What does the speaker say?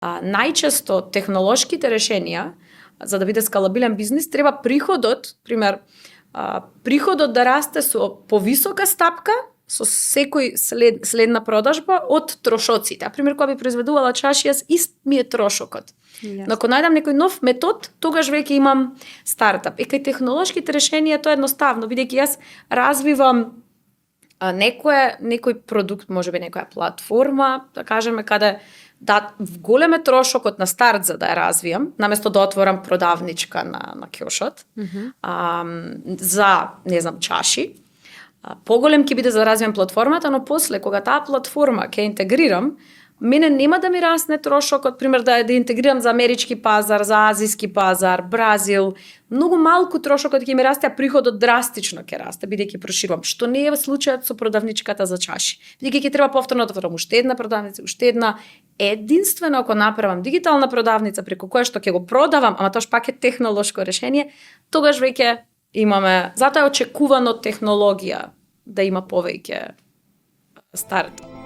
Најчесто технолошките решенија, за да биде скалабилен бизнис, треба приходот, пример, приходот да расте со повисока стапка со секој следна продажба од трошоците. Пример, кога би произведувала чаши, јас ист ми е трошокот. Но ако најдам некој нов метод, тогаш веќе имам стартап. И кај технолошките решенија тоа е едноставно, бидејќи јас развивам некој продукт, можеби некоја платформа, да кажеме, каде да големе трошокот на старт за да ја развијам, наместо да отворам продавничка на кјошот, за, не знам, чаши. Поголем ќе биде за да развијам платформата, но после, кога таа платформа ќе интегрирам, мене нема да ми расне трошокот, пример да интегрирам за амерички пазар, за азиски пазар, Бразил, многу малку трошокот ќе ми расте, а приходот драстично ќе расте, бидејќи проширувам, што не е случајот со продавничката за чаши. Бидејќи ќе треба повторно да отворам уште една продавница, уште една. Единствено ако направам дигитална продавница преку која што ќе го продавам, ама тоа пак е технолошко решение, тогаш веќе имаме, затоа е очекувано технологија да има повеќе старт.